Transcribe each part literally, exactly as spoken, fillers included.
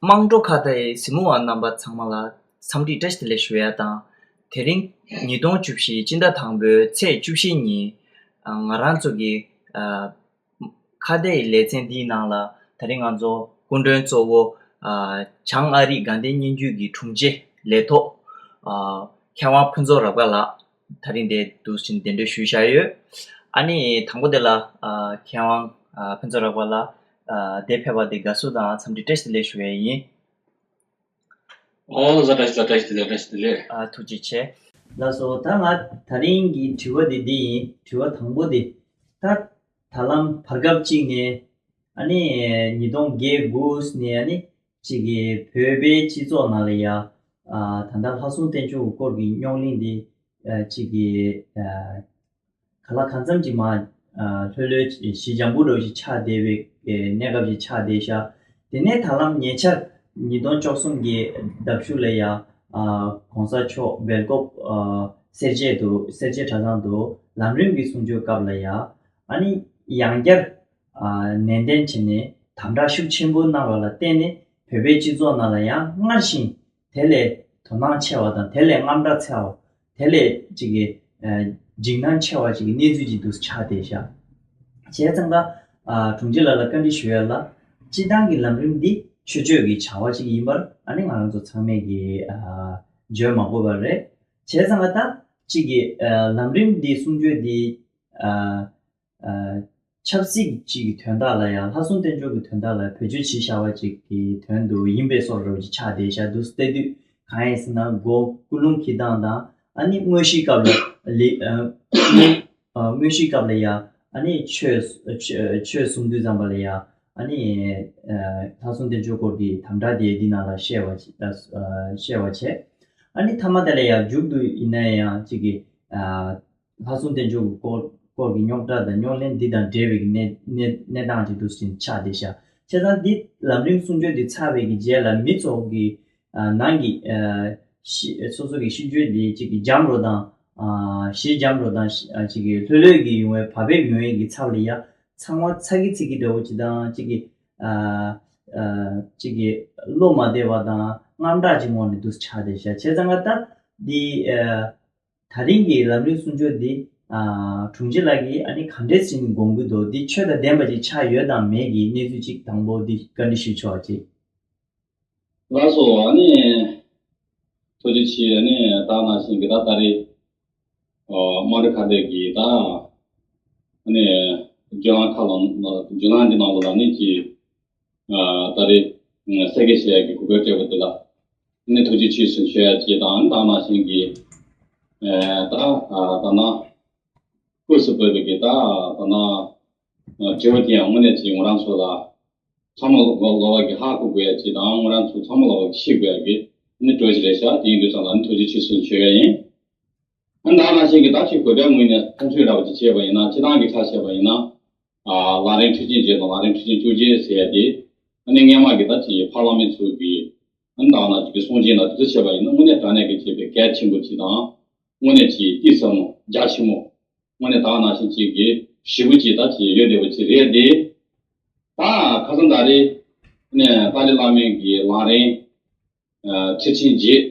དམངས་ཁྲོད་ཁ་བརྡའི་གཟིགས་མོ་བ་རྣམ་པ་ཚང་མ་ལ་འཚམས་འདྲི་བཀྲ་ཤིས་བདེ་ལེགས་ཞུ་ཡ་དང་། དེ་རིང་ཉིས་སྟོང་བཅུ་བཞི་སྤྱི་ཟླ་དང་པོའི་ཚེས་བཅུ་བཞི་ཉིན། ཨ། ང་རང་ཚོ་གི་ཨ། ཁ་བརྡའི་ལེ་ཚན་འདིའི་ནང་ལ་དེ་རིང་ང་ཚོ་སྐུ་མགྲོན་གཙོ་བོ། ཨ། བྱང་ཨ་རིའི་དགའ་ལྡན་སྙན་བརྒྱུད་ཀྱི་དྲུང་ཆེ་ལས་ཐོག་ཨ། མཁས་དབང་ཕུན་ཚོགས་རབ་དགའ་ལགས་དེ་རིང་འདིར་འདུག་སེ་གདན་འདྲེན་ཞུས་བཞག་ཡོད། ཨ་ནི་དང་པོ་དེ་ལ། ཨ། མཁས་དབང་། ཨ། ཕུན་ཚོགས་རབ་དགའ་ལགས། ཨ། འདིར་ཕེབས་པ་དེ་དགའ་བསུ་དང་འཚམས་འདྲི་བཀྲ་ཤིས་བདེ་ལེགས་ཞུ་ཡས་ཡིན། ཨོ་ལགས་སོ། བཀྲ་ཤིས་བདེ་ལེགས། བཀྲ་ཤིས་བདེ་ལེགས། བཀྲ་ཤིས་བདེ་ལེགས། ཨ། ཐུགས་རྗེ་ཆེ། ལགས་སོ། ད་ང་དེ་རིང་གི་དྲི་བ་དེ་འདི་ཡིན། དྲི་བ་དང་པོ་དེ། ད་ད་ལམ་བར་སྐབས་གཅིག་ནས། ཨ་ནི་ཉིས་སྟོང་བརྒྱད་དགུ་ནས་ཨ་ནི་གཅིག་གི་བོད་པའི་སྤྱི་ཚོགས་ནང་ལ་ཡ། ཨ། ད་ལྟ་ལྷ་སྲུང་བསྟན་སྐྱོང་གི་སྐོར་གྱི་རྙོག་གླེང་འདི། ཨ། གཅིག་གི། ཨ། ག་ལ་གང་འཚམ་གྱི་མ། ཨ། ལྷོད་ལྷོད་ཞི་འཇམ་པོ་འདྲ་བོ་ཞིག་ཆགས་བསྡད་པའི་གནས་སྐབས་ཤིག་ཆགས་བསྡད་ཤག་དེ་ནས་ད་ལམ་ཉེ་ཆར་ཉིས་སྟོང་བཅུ་གསུམ་གྱི་ཟླ་མཇུག་ལ་ཡ། ཨ། ༸གོང་ས་མཆོག་སྦེལ་ཀོབ། ཨ། སེར་བྱེས་དུ། སེར་བྱེས་གྲྭ་ཚང་དུ་ལམ་རིམ་གྱི་གསུང་ཆོས་སྐབས་ལ་ཡ། ཨ་ནི་ཡང་བསྐྱར། ཨ། ནན་ཏན་བྱས་ནས་དམ་དྲག་ཤུགས་ཆེན་པོ་གནང་བ་ལ་བརྟེན་ནས་བོད་པའི་སྤྱི་ཚོགས་ནང་ལ་ཡང་སྔར་བཞིན་དེ་ལས་དོ་སྣང་ཆེ་བ་དང་། དེ་ལས་དངངས་སྐྲག་ཚ་བ། དེ་ལས་ཅིག་གི། ཨ། འཇིགས་སྣང་ཆེ་བ་ཅིག་གི་གནས་ཚུལ་ཅིག་ཏུ་ཆགས་བསྡད་ཤག་བྱས་ཙང་ཀ། ཨ། དྲུང་ཆེ་ལགས་ལ་བཀའ་འདྲི་ཞུ་ཡ་ལ། སྤྱི་བཏང་གི་ལམ་རིམ་འདི་ཆོས་སྤྱོད་ཀྱི་བྱ་བ་ཅིག་ཡིན་པར་ཨ་ནི་ང་རང་ཚོ་ཚང་མས་ཀྱི། ཨ། བརྗོད་མ་དགོས་པ་རེད། བྱས་ཙང་ཀ་ད་ཅིག་གི། ཨ། ལམ་རིམ་འདི་གསུང་ཆོས་འདི། ཨ། ཨ། ཆབ་སྲིད་ཅིག་གི་དོན་དག་ལ་ཡང་། ལྷ་སྲུང་བསྟན་སྐྱོང་གི་དོན་དག་ལ་བེད་སྤྱོད་བྱས་བཞག་པ་ཅིག་གི་དོན་དུ་ཡིན་པའི་བཟོ་འདྲ་ཅིག་ཆགས་བསྡད་ཤག་འདུག་སེ་བལྟས་དུས། གང་ཡིན་ཟེར་ན། མགོ་ཀུན་སློང་འཁྱེར་སྟངས་དང་། ཨ་ནི་དངོས་གཞིའི་སྐབས་ལ་ལི། ཨ། དངོས། ཨ། དངོས་གཞིའི་སྐབས་ལ་ཡ། ཨ་ནི་ཆོས། ཆོས། ཆོས་གསུང་དུས་ཙམ་པ་ལ་ཡ། ཨ་ནི། ཨ། ལྷ་སྲུང་བསྟན་སྐྱོང་སྐོར་གྱི་དམ་དྲག་དེ་འདི་ནང་ལ་བཤད་པ་བྱས། ཨ། བཤད་པ་བྱས། ཨ་ནི་མཐའ་མ་དེ་ལ་ཡ་མཇུག་ཏུ་ཡིན་ན་ཡང་ཅིག་གི། ཨ། ལྷ་སྲུང་བསྟན་སྐྱོང་གི་སྐོར། སྐོར་གྱི་རྙོག་དྲ་དང་རྙོག་གླེང་འདི་དང་འབྲེལ་བའི་གནས། གནས། གནས་སྟངས་ཅིག་འདུག་སེ་ཆགས་བསྡད་ཤག་བྱས་ཙང་འདི་ལམ་རིམ་གསུང་ཆོས་འདི་ཚར་བའི་གི་རྗེས་ལ་མི་ཚོ་གི། ཨ། ནང་གི། ཨ། ཤི། སོ་སོ་གི་ཤི་བརྗོད་འདི་ཅིག་གི་འཇམ་རོ་དང་། ཨ། ཞེ་འཇམ་རོ་དང་། ཨ། ཅིག་གི་ལྷོད་ལྷོད་ཀྱི་ཡོང་བའི་བག་ཕེབས་ཡོང་ཡས་ཀྱི་ཚབ་ལ་ཡ། ཚང་མ་ཚ་གི་ཚིག་གི་འདྲ་བོ་ཅིག་དང་། ཅིག་གི། ཨ། ཨ། ཅིག་གི་བློ་མ་བདེ་བ་དང་དངངས་སྐྲག་ཅིག་ངང་ནས་འདུག་སེ་ཆགས་བསྡད་ཤག་བྱས་ཙང་ཀ་ད་འདི། ཨ། ད་རིང་གི་ལམ་རིམ་གསུང་ཆོས་འདི། ཨ། དྲུང་ཆེ་ལགས་ཀྱིས་ཨ་ནི་ག་འདྲས་ཟིན་དགོངས་ཀྱི་འདུག་འདི་ཆོས་དང་ལྡན་པ་ཅིག་ཆགས་ཡོད་དམ་མེད་ཀྱི་གནས་ཚུལ་ཅིག་དང་པོ་འདི་བཀའ་འདྲི་ཞུ་ཆོག་ཅིག་ལགས་སོ། ཨ་ནི་ཐུགས་རྗེ་ཆེ། ཨ་ནི་ད་ནང་བཞིན་གྱི་ད་ད་རེས། ཨ། དམངས་ཁྲོད་ཁ་བརྡ་གི་ད། ཨ་ནི་བརྒྱུད་ལམ་ཁག་ལ། བརྒྱུད་ལམ་འདི་ནང་ལོགས་ལ་ནི་ཅིག་ཨ། ད་རེས། ཨ། གསལ་བཤད་བྱེད་ཡ་གི་གོ་སྐབས་སྤྲད་པ་དེ་ལ་ནི་ཐུགས་རྗེ་ཆེ་ཞུ་ཡ་ཅིག་དང་། ད་ནང་བཞིན་གྱི། ཨ། ད། ཨ། ད་ནང་སྐབས་སུ་བབས་པའི་གི་ད། ད་ནང་། ཨ། དྲི་བ་དེ་ཡང་དངོས་གནས་ཅིག་ང་རང་ཚོ་ལ་ཚང་མ་ལོ་ལོ་བ་གི་ཧ་གོ་དགོས་ཡ་ཅིག་དང་། ང་རང་ཚོ་ཚང་མ་ལོ་བ་གི་ཤེས་དགོས་ཡ་གི་ནི་གྲོས་ཤིག་རེད་ཤག་དེ་ཡིན་དུས་ཙང་ལ་ནི་ཐུགས་རྗེ་ཆེ་ཞུ་ཡ་ཡིན། ཨ། ད་ནང་བཞིན་གྱི་ད་ཅིག་གོ་བརྡའི་ངོས་ནས་མཐོང་ཆོས་འདྲ་བ་ཅིག་བྱས་པ་ཡིན་ན། སྤྱི་བཏང་གི་ཆ་བཞག་པ་ཡིན་ན། ཨ། ལམ་རིམ་ཁྲིད་ཆེན་བརྒྱད་དང་ལམ་རིམ་ཁྲིད་ཆེན་བཅོ་བརྒྱད་ཟེར་ཡ་དེ། ཨ་ནི་སྔོན་མ་གི་ད་ཅིག་ཕ་བླ་མའི་ཚོ་གི། ཨ་ནི་ད་ནང་ཅིག་གི་གསུང་ཆོས་ནང་དུ་བྱས་པ་ཡིན་ན། དངོས་གནས་དྲང་གནས་ཀྱི་བྱས་པའི་གལ་ཆེན་པོ་ཅིག་དང་། དངོས་གནས་ཅིག་གཏིང་ཟབ་མོ། རྒྱ་ཆེན་མོ། དངོས་གནས་ད་ནང་བཞིན་ཅིག་གི་ཞིབ་པོ་ཅིག་ད་ཅིག་ཡོད་བསྡད་པ་ཅིག་རེད་དེ། ད་ཁ་སང་ད་རེས་ནས་ཏཱ་ལའི་བླ་མའི་གི་ལམ་རིམ། ཨ། ཁྲིད་ཆེན་བརྒྱད་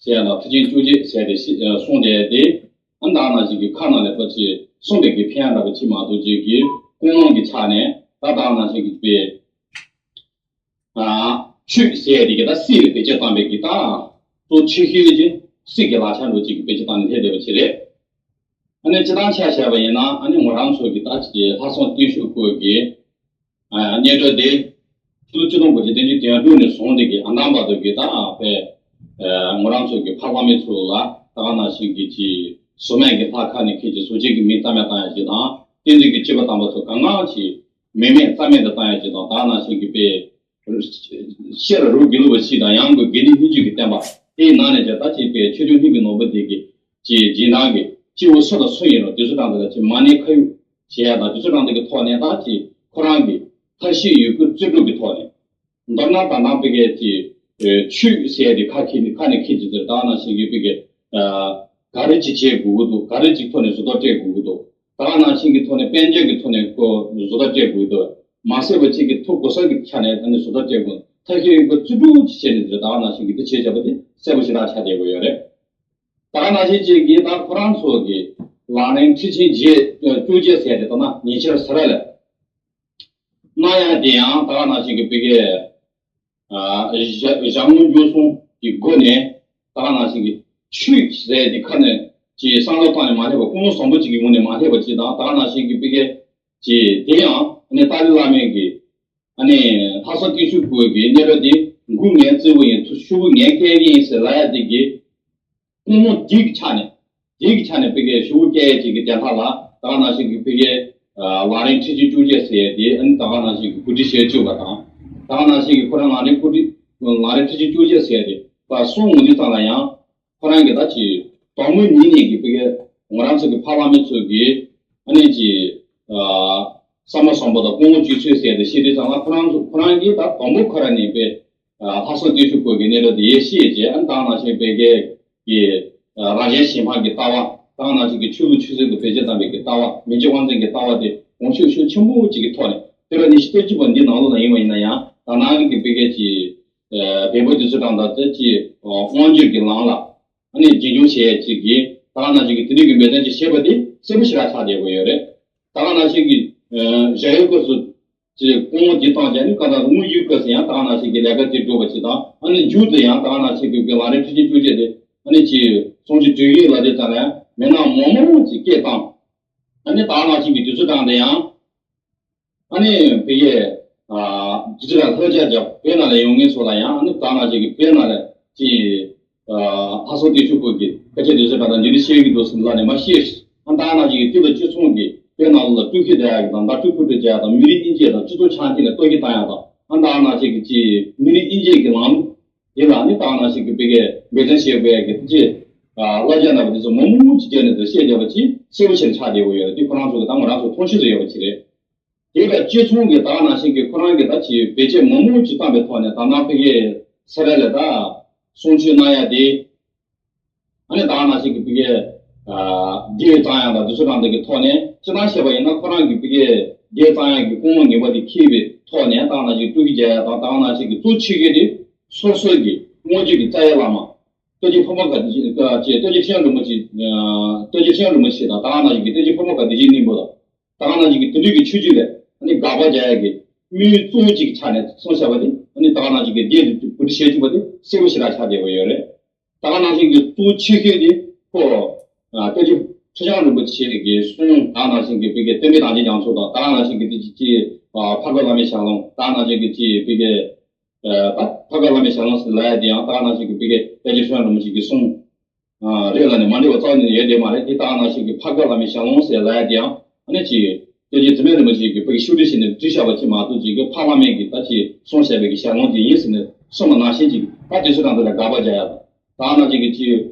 ཟེར་ཡ་དང་ཁྲིད་ཆེན་བཅོ་བརྒྱད་ཟེར་ཡ་དེ་ཞིག་ཨ། གསུངས་བསྡད་དེ། ཨ། ད་ནང་བཞིན་གྱི་ཁ་ནང་ལ་ཕར་ཅིག་གསུངས་པའི་གི་ཕན་ཡོན་འདྲ་པོ་ཅིག་མ་གཏོགས། ཅིག་གི་ཀུན་སློང་གི་ཆ་ནས་ད་ད་ནང་བཞིན་གྱི་པའི། ཨ། ཆོས་ཟེར་ཡ་དེ་གི་ད་སྲིད་ལ་བེད་སྤྱོད་བཏང་བའི་གི་ད་གཙོ་ཆེ་ཤོས་ཀྱི་སྲིད་ཀྱི་ལག་ཆ་འདྲ་པོ་ཅིག་གི་བེད་སྤྱོད་བཏང་ནས་སླེབས་བསྡད་པ་ཅིག་རེད། ཨ་ནི་སྤྱི་བཏང་ཆ་བཞག་པ་ཡིན་ན། ཨ་ནི་ང་རང་ཚོ་གི་ད་ཅིག་ལྷ་སྲུང་བརྟན་བཞུགས་སྐོར་གྱི། ཨ། སྙན་ཐོ་དེ་ཕྱི་ལོ་ཆིག་སྟོང་དགུ་བརྒྱ་བདུན་ཅུ་དོན་དྲུག་ནས་བཟུང་སྟེ་གི་ཨ་ནམ་བར་དུ་གི་ད་པའི། ཨ། ང་རང་ཚོ་གི་ཕ་བླ་མའི་ཚོ་ལ་ད་ག་ནང་བཞིན་གྱི་ཅིག་ཟུར་མོག་གི་ལྷ་ཁ་ནས་ཁྱེར་ཅིག་ཟུར་བཅད་ཀྱི་མིང་རྩ་མེད་བཏང་ཡ་ཅིག་དང་། བསྟན་འཛིན་གྱི་སྤྱི་པ་དམ་པ་ཚོ་གང་གང་ཅིག་མིང་མེད་རྩ་མེད་དུ་བཏང་ཡ་ཅིག་དང་། ད་ག་ནང་བཞིན་གྱི་པའི། ཤེས་རབ་རུ་དགེ་ལུགས་པ་ཞིག་དང་། ཡང་སྒོས་དགེ་འདུན་སྙིང་བཅུད་ཀྱི་བསྟན་པ། དེའི་ནང་ནས་ཀྱང་ད་ཅིག་པའི་ཆོས་སྐྱོང་སྙིང་གི་ནོར་བུ་དེ་གི་ཅིག་རྗེས་འབྲང་གི་སྐྱེ་བོ་སུ་དང་སུ་ཡིན་རུང་། དེ་ཚོ་དང་དེ་ལ་ཅིག་མ་ཎི་ཁ་ཡོག་བྱེད་ཡ་དང་། དེ་ཚོ་དང་དེ་གི་ཐོག་ནས་ད་ཅིག་ཁོ་རང་གི་ཐབས་ཤེས་ཡོད་རྒུ་རྩལ་སྤྲུགས་ཀྱི་ཐོག་ནས། མདོར་ན་ད་ནང་པའི་གི་ཅིག་ཆོས་ཟེར་ཡ་དེ་ཁ་ཁྱེར་ནས། ཁ་ནས་ཁྱེར་ཅིག་དེ་ད་ག་ནང་བཞིན་གྱི་པའི་གི། ཨ། ག་རེ་ཅིག་བྱེད་དགོས་ཀྱི་འདུག་ག་རེ་ཅིག་ཐོག་ནས་བཟོ་ལྟ་སྤྲད་དགོས་ཀྱི་འདུག་ད་ག་ནང་བཞིན་གྱི་ཐོག་ནས་དཔལ་འབྱོར་གྱི་ཐོག་ནས་ཀོ་བཟོ་ལྟ་སྤྲད་དགོས་འདུག་མ་ཟད་པ་ཅིག་གི་ཐུགས་གོ་ས་གི་ཆ་ནས་ཨ་ནི་བཟོ་ལྟ་སྤྲད་དགོས། ཐབས་ཤེས་ཀྱི་རྩིས་སྤྲོད་ཅིག་བྱས་ནས་དེ་ད་ག་ནང་བཞིན་གྱི་དེ་བྱས་བྱས་པ་དེ་གསལ་པོ་ཞེ་དྲག་ཆགས་བསྡད་ཡོད་རེད། ད་ག་ནང་བཞིན་ཅིག་གིས་ད་ཁོ་རང་ཚོ་གི་ལག་ལེན་ཁྲི་ཆེན་བརྒྱད་བཅོ་བརྒྱད་ཟེར་ཏེ་ད་ན་ཉེ་ཆར་ཟེར་ལ་གནང་ཡ་དེ་ཡང་ད་ག་ནང་བཞིན་གྱི་བི་གའི་ཨ་ཞྭ་སྔོན་འཇུག་སོང་གི་སྒོ་ནས་ད་ག་ནང་བཞིན་གྱི་ཆོས་ཟེར་དེ་ཁ་ནས་ཀྱི་བསམ་བློ་བཏང་ནས་མ་སླེབས་པ། ཀུན་སློང་བཟང་པོ་ཅིག་གི་ངོས་ནས་མ་སླེབས་པ་ཅིག་དང་། ད་ག་ནང་བཞིན་གྱི་བི་གའི་ཀྱི་དེ་ཡང་ནས་ཏཱ་ལའི་བླ་མའི་གི་ཨ་ནི་ལྷག་བསམ་རྟུལ་ཞུགས་སྐོར་གྱི་གནས་རབས་འདི་མགོ་ངས་བཙུགས་པ་ཡིན། ཐུ་ཤུ་གུ་ངས་སྐད་ཡིན་ཟེར་ལབ་ཡ་དེ་གི་ཀུན་སློང་འདི་གི་ཆ་ནས་འདི་གི་ཆ་ནས་བི་གའི་ཤུ་གུ་སྐད་ཡ་ཅིག་གི་དན་ཐ་ལ་ད་ག་ནང་བཞིན་གྱི་བི་གའི་ལག་ལེན་ཁྲི་ཆེན་བཅོ་བརྒྱད་ཟེར་ཡ་དེ་ཨ་ནི་ད་ག་ནང་བཞིན་གྱི་གོ་སྒྲིག་བྱས་བཅུག་པ་དང་། ད་ག་ནང་བཞིན་གྱི་ཁོ་རང་ལག་ལེན་གོ་སྒྲིག་ལག་ལེན་ཁྲི་ཆེན་བཅོ་བརྒྱད་ཟེར་ཡ་དེ་ད་གསུང་འོང་དུས་ཙམ་ལ་ཡང་། ཁོ་རང་གིས་ད་ཅི་དང་པོ་ཉིད་ནས་ཀྱི་བི་གའི་ང་རང་ཚོ་གི་ཕ་བླ་མ་ཚོ་གི་ཨ་ནི་ཅི་བསམ་པ་བཟང་པོ་དང་ཀུན་སློང་བཅོས་ཚུལ་ཟེར་ཏེ་བཤད་དུས་ཙམ་ལ་ཁོ་རང་ཚོ་ཁོ་རང་གིས་ད་དང་པོ་ཁོ་རང་ནས་པའི་ལྷག་བསམ་རྟུལ་ཞུགས་སྐོར་གྱི་གནས་ལུགས་དེ་ཡེ་ཤེས་ཀྱི་ཨ་ནི་ད་ག་ནང་བཞིན་བི་གའི་གི་རང་གཞན་གཞན་ཕན་གྱི་ལྟ་བ། ད་ག་ནང་བཞིན་གྱི་ཆོས་ལུགས་ཆོས་སྲིད་ཀྱི་བེད་སྤྱོད་བཏང་བའི་གི་ལྟ་བ། མི་རྗེ་དབང་འཛིན་གྱི་ལྟ་བ་དེ་གོང་ཤུགས་ཤུགས་ཆེན་པོ་ཅིག་གི་ཐོག་ནས་དེ་ལ་ཉི་ཤུ་རྩ་གཅིག་པ་འདི་ནང་ལོགས་ལ་ཡིན་པ་ཡིན་ན་ཡང་ད་ནང་གི་བི་གའི་ཀྱི་བོན་པོ་དེ་ཚོ་དང་ད་ལྟ་ཀྱི་དབང་བསྒྱུར་གྱི་ལམ་ལ་ཨ་ནི་རྒྱུན་འཁྱོངས་བྱེད་ཡས་ཅིག་གིས་ད་ག་ནང་བཞིན་གྱི་དེ་འདྲའི་གི་འབད་བརྩོན་ཅིག་བྱེད་པ་དེ་གསལ་པོ་ཞེ་དྲག་ཆགས་བསྡད་ཡོད་རེད། ད་ག་ནང་བཞིན་གྱི་ཞྭ་ཡི་སྐབས་སུ་ཀྱི་སྐུ་ངོ་འདི་བཏང་རྗེས་ནི་གང་ལྟར་དངོས་ཡོད་སྐབས་སུ་ཡང་ད་ག་ནང་བཞིན་གྱི་ལས་ཀ་དེ་སྒྲུབ་པ་ཅིག་དང་། ཨ་ནི་མཇུག་ཏུ་ཡང་ད་ག་ནང་བཞིན་གྱི་གི་ལག་ལེན་ཁྲི་ཆེན་བཅོ་བརྒྱད་དེ་ཨ་ནི་ཀྱི་གསུང་ཆོས་སྒྲོག་ཡིག་ལ་དེ་ཙམ་ལ་མི་སྣ་མང་མང་ཅིག་སྐད་བཏང་། ཨ་ནི་ད་ག་ནང་བཞིན་གྱི་དུས་ཚོད་གྲངས་དེ་ཡང་། ཨ་ནི་བི་གའི་ཨ་དུས་ཚོད་ལ་ལྷོ་རྒྱ་རྒྱབ་བོད་ནང་ལ་ཡོང་མཁན་ཚོ་ལ་ཡང་ཨ་ནི་ད་ག་ནང་བཞིན་གྱི་བོད་ནང་ལ་ཀྱི་ཨ་ལྷག་བསམ་རྟུལ་ཞུགས་སྐོར་གྱི་སྐད་ཆ་དུས་ཚོད་གྲངས་དང་འདི་འདྲ་བཤད་ཀྱི་འདུག་ཟེར་ལབ་ནས་མ་བཤད། ཨ་ད་ག་ནང་བཞིན་གྱི་དེ་དང་གཅིག་མཚུངས་ཀྱི་བོད་ནང་ལོགས་ལ་དཀྲུག་ཤིང་རྒྱག་ཡག་གི་དང་མདའ་དཀྲུག་ཕུ་དཀྲུག་རྒྱག་ཡག་དང་མི་རིགས་དབྱེ་འབྱེད་དང་སྤྱི་ཚོགས་ཆ་འཐེན་ལ་གཏོར་བཤིག་བཏང་ཡག་དང་། ཨ་ད་ག་ནང་བཞིན་གྱི་ཀྱི་མི་རིགས་དབྱེ་འབྱེད་ཀྱི་ལམ་ལུགས་དེ་ལ་ནི་ད་ག་ནང་བཞིན་གྱི་བི་གའི་འབད་བརྩོན་བྱེད་དགོས་ཡག་གི་ཀྱི་ཨ་བླ་རྒྱ་ལྟ་བུ་དེ་ཚོ་མང་མང་ཅིག་བརྒྱབ་ནས་དེ་བཤད་བརྒྱབ་པ་ཅིག་གསལ་པོ་ཆེར་ཆགས་བསྡད་ཡོད་རེད། དེ་ཁོ་རང་ཚོ་གི་ད་ང་རང་ཚོ་མཐོང་ཆོས་སུ་ཡོད་པ་ཅིག་རེད། དེ་ལ་གཅིག་མཚུངས་ཀྱི་ད་ག་ནང་བཞིན་གྱི་ཁོ་རང་གིས་ད་ཅིག་བེད་སྤྱོད་མང་མང་ཅིག་བཏང་པའི་ཐོག་ནས་ད་ནང་བི་གའི་སི་ར་ལ་ད་གསུང་ཆོས་གནང་ཡག་དེ། ཨ་ནི་ད་ག་ནང་བཞིན་གྱི་བི་གའི་ཨ་སྡེ་བཙོང་ཡག་དང་དེ་ཚོ་དང་དེ་གི་ཐོག་ནས་སྤྱིར་བཏང་བཤད་པ་ཡིན་ན་ཁོ་རང་གིས་བི་གའི་སྡེ་བཙོང་ཡག་གི་ཀུན་སློང་ངན་པ་དེ་འཁྱེར་བའི་ཐོག་ནས་ད་ག་ནང་བཞིན་དཀྲུག་ཤིང་རྒྱག་ཡག་དང་ད་ག་ནང་བཞིན་གྱི་གཙོ་ཆེ་ཤོས་དེ་སོ་སོ་གི་སྔོན་བྱོན་གྱི་རྩ་བའི་བླ་མ། སྟོད་ཀྱི་ཕོ་མོ་ག་དེ་བཞིན་ཀྱི་སྟོད་ཀྱི་ཁྲི་བྱང་རིན་པོ་ཆེ། སྟོད་ཀྱི་ཁྲི་བྱང་རིན་པོ་ཆེ་དང་ད་ག་ནང་བཞིན་གྱི་སྟོད་ཀྱི་ཕོ་མོ་ག་དེ་བཞིན་སྙིང་པོ་དང་། ད་ག་ནང་བཞིན་གྱི་དེ་འདྲའི་གི་ཆོས་བརྒྱུད་ལ་ཨ་ནི་དགག་པ་རྒྱག་ཡག་གི་དམིགས་ཡུལ་གཙོ་བོ་གཅིག་གི་ཆ་ནས་གསུངས་བཞག་པ་དེ་ཨ་ནི་ད་ག་ནང་བཞིན་གྱི་སྡེ་དེ་གོ་སྒྲིག་བྱེད་བཅུག་པ་དེ་གསལ་པོ་ཞེ་དྲག་ཆགས་བསྡད་ཡོད་རེད། ད་ག་ནང་བཞིན་གྱི་གཙོ་ཆེ་ཤོས་དེ་ཁོ་སྟོད་ཀྱི་ཁྲི་བྱང་རིན་པོ་ཆེ་གི་གསུང་། ད་ག་ནང་བཞིན་གྱི་བི་གའི་བསྟན་པའི་དར་ཆེན་རྒྱ་མཚོ་དང་། ད་ག་ནང་བཞིན་གྱི་དེ་ཅི་ཕ་རྒོད་བླ་མའི་ཞལ་ལུང་། ད་ག་ནང་བཞིན་གྱི་ཅི་བི་གའི་ད་ཕ་རྒོད་བླ་མའི་ཞལ་ལུང་ཟེར་ལབ་ཡ་དེ་ཡང་ད་ག་ནང་བཞིན་གྱི་བི་གའི་སྟོད་ཀྱི་ཁྲི་བྱང་རིན་པོ་ཆེ་གི་གསུང་རེད་ལབ་ནས་མ་འགྲིག་པ་རྩ་བ་ནས་ཡོད་བསྡད་མ་རེད། དེ་ད་ག་ནང་བཞིན་གྱི་ཕ་རྒོད་བླ་མའི་ཞལ་ལུང་ཟེར་ལབ་ཡ་དེ་ཡང་ཨ་ནི་ཅི་སྟོད་ཀྱི་དྲི་མེད་རིན་པོ་ཆེ་གི་བི་གའི་ཤུགས་སྒྲིལ་བྱས་ནས་བྲིས་བཞག་པ་ཅིག་མ་གཏོགས་ཅིག་གི་ཕ་བླ་མས་ཀྱི་ད་ཅི་གསུངས་བཞག་པའི་གི་ཞལ་ལུང་དེ་ཡིན་ཟེར་ནས་གསུངས་པ་ནང་བཞིན་ཅིག་ད་དེ་ཚོ་དང་དེ་ལ་དགག་པ་རྒྱག་ཡ་དང་། ད་ག་ནང་བཞིན་གྱི་ཅི་